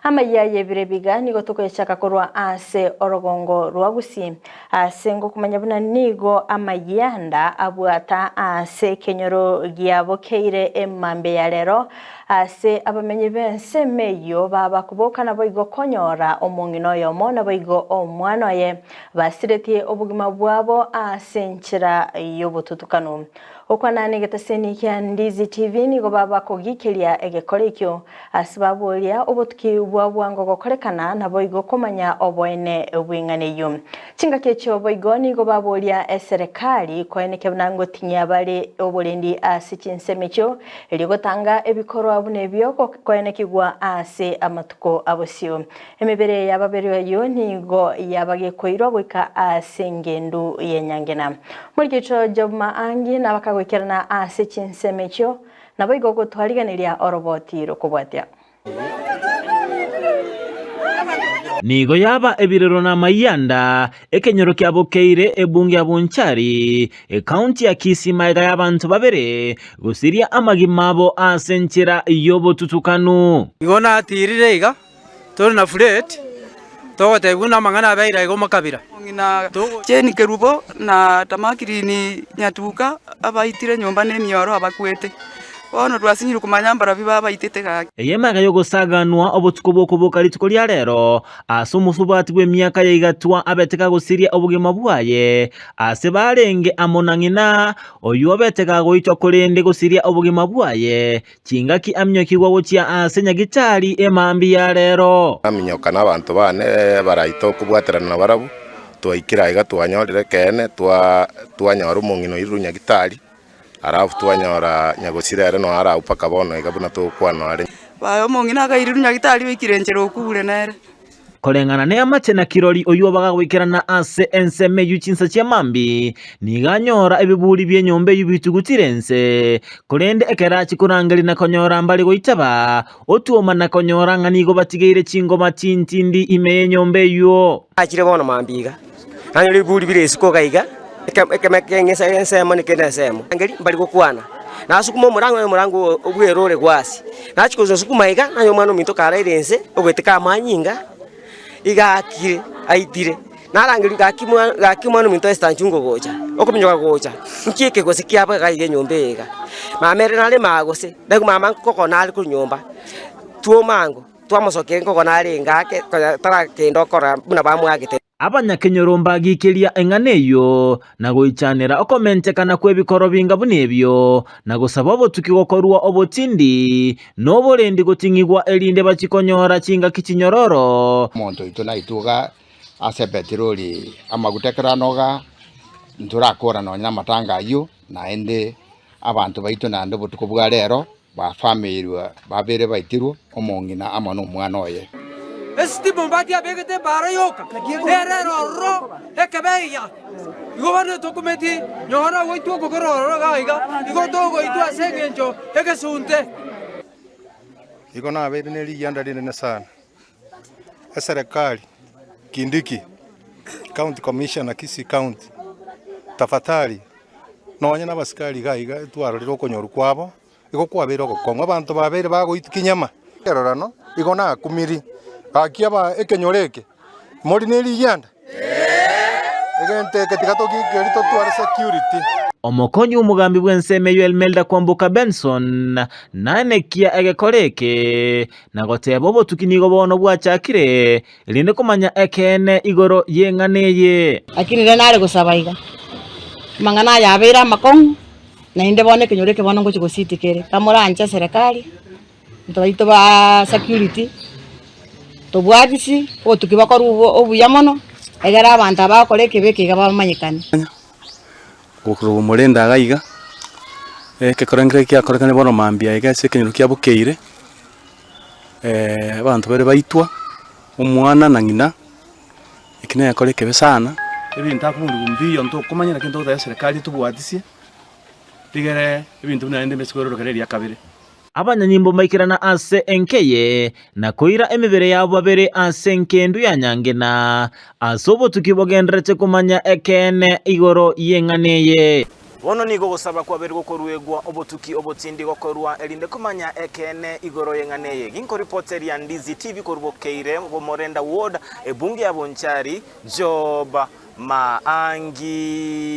Amayia y'ebiro ebiga nigo tokoyachaka korwa ase orogongo rwa Gusii, ase ngokomanya buna nigo amayianda abwata ase ekenyoro giabokeire emambia ya rero, ase abamenyi b'ensemo eyio baba koboka naboigo konyora omong'ina oyomo naboigo omwana oye, basiretie obogima bwabo ase enchera y'obotutukanu. Gokwana negetaseni kia Ndizi TV nigo baba kogikeria egekora ekio ase baboria obotuki bwa bwango gokorekana naboigo komanya oboene bw'eng'ana eyio. Chingaki echio boigo nigo baboria eserekari koenekia buna ngotinyia bare oborendi ase chinsemo echio erio gotanga ebikorwa buna ebio koenekigwa ase amatuko abosio. Emebere y'ababere ayio nigo yabagekoirwa goika ase engendu y'enyangena. Morigecho Job Maangi nabakagoikerana ase chinsemo echio, naboigo gotwarigeneria oroboti rokobwatia. Nigo yaba ebirero na amayianda, ekenyoro kia Bokeire, ebunge ya Bonchari, ekaunti ya Kisii magega y'abanto babere gosiria amagima abo ase enchera y'obotutukanu. Igo natirire iga. Tore na Fred, togotebia buna amang'ana abeire aiga omokabira. Ng'ina Jane Kerubo na Tamakirini Nyatuka abaitire nyomba nemioro abakwete. Bono twasinyirwe komanya mbarabwo babaitete gaki. Ey'emega y'ogosaganwa obotuko bw'okoboka rituko ria rero, ase omosubati bw'emiaka ya igatwa abete kagosiria obogima bwaye, ase barenge amo na ng'ina, oyio obete kagoitwa korende gosiria obogima bwaye, Chingaki aminyokigwa gochia ase Nyagitari emambia ya rero. Naminyoka nabanto baane baraite okobwaterana nabarabwo, twaikire aiga twanyorire ekeene, twanyora omong'ina oirwe Nyagitari, alafu twanyora nyagosira ere noyo arabwo mpaka bono iga buna togokwana are. Baye omong'ina akairirwa Nyagitari oikire enchera okure nere. Koreng'ana neamache na kirori oyio bagagoikerana ase ensemo eyio chinsa chia mambia, nigo anyora ebiburi bi'enyomba eyio bitugutire ense. Korende ekero achia korangeria na konyora mbare goitaba, otuoma na konyora ng'a nigo batigeire chingoma chintindi ime y'enyomba eyio. Achire bono mambia iga, nanyora ebiburi bire isiko iga iga, ekemo ekeng'ese ensemo na ekende ensemo. Ngeri mbari gokwana, nasukuma omorango nanyora omorango obwere ore gwasi. Nachia kosukuma iga, nanyora omwana ominto karaire inse, ogoeteka amanyinga, iga aakire, aitire. Narangeria gaki mwa gaki omwana ominto Esther nchungo gocha, okominyoka gocha, nki eke gose kiaba iga iga enyomba eye iga. Mama ere nare maa gose, naigwa mama nkokona are korwa nyomba, twomango, twamosokia nkokona arenge ake konya tarakenda okora buna bamwagete. Abanyakenyoro mbagikeria eng'ana eyio, na goichanera okomentekana kw'ebikoro binga buna ebio, na gosaba obotuki gokorua obotindi, na oborendi goting'igwa erinde bachie konyora chingaki chinyororo. Omonto oito naitwe iga ase epetroli amaguta ekero anoga, ntorakora nonya na amatanga ayio, naende abanto baito naende obotuko bwa rero Bafameirwe babere baitirwe, omong'ina amo nomwana oye. Esitima mbati abegete ebaara yoka, nere ere ororo ekebeiya. Igo bono tokumeti nyora goitwa okogoro ororo iga iga, igo togoitwa ase engencho egesunte. Igo nabeire ne rigianda rinene sana. Eserekari, Kindiki, County Commissioner Kisii County, tafadhali nonye na abasikari iga iga twarorire okonyorwa kwabo, igo kwabeire ogokong'u. Abanto babeire bagoitwa kinyama. Erorano igo nakumiri, gaki aba ekenyoro eke, mori ne rigianda? Egento eke tiga togiikerie totware security. Omokonyi bw'omogambi bw'ensemo eyio Elmelda Kwamboka Benson naenekia egekora eke, na goteba obotuki nigo bono bwachakire, erinde komanya ekeene igoro y'eng'ana eye. Lakini riria nare gosaba iga, amang'ana aya abeire amakong'u, naende bono ekenyoro eke bono ngochia gositika ere, kamoranche eserekari, Abanto baito ba security, tobwatisi obotuki bokorwa obo obuya mono, egere abanto aba bagokora ekebe eke iga bamanyekane. Gokorwa omorende iga iga, ekekora nkere kiakorekane bono mambia iga ase ekenyoro kia bokeire, abanto bare baitwa, omwana na ng'ina, eki negekora ekebe sana. Ebinto akoborigwa mbiyo ntokomanya lakini togotebia eserekari etobwatisie, rigere ebinto buna rende mbese kwerorokera eria kabere. Abanyanyimbo mbaikerana ase enka eye, na koira emebere yabo babere ase enkendu ya nyangena, ase obotuki bogendererete komanya ekeene igoro y'eng'ana eye. Bono nigo ogosaba kwabeire gokoruegwa obotuki obotindi gokorwa, erinde komanya ekeene igoro y'eng'ana eye. Ginkoripoteria Ndizi TV korwa Bokeire, Bomorenda Ward, ebunge ya Bonchari, Job Maangi.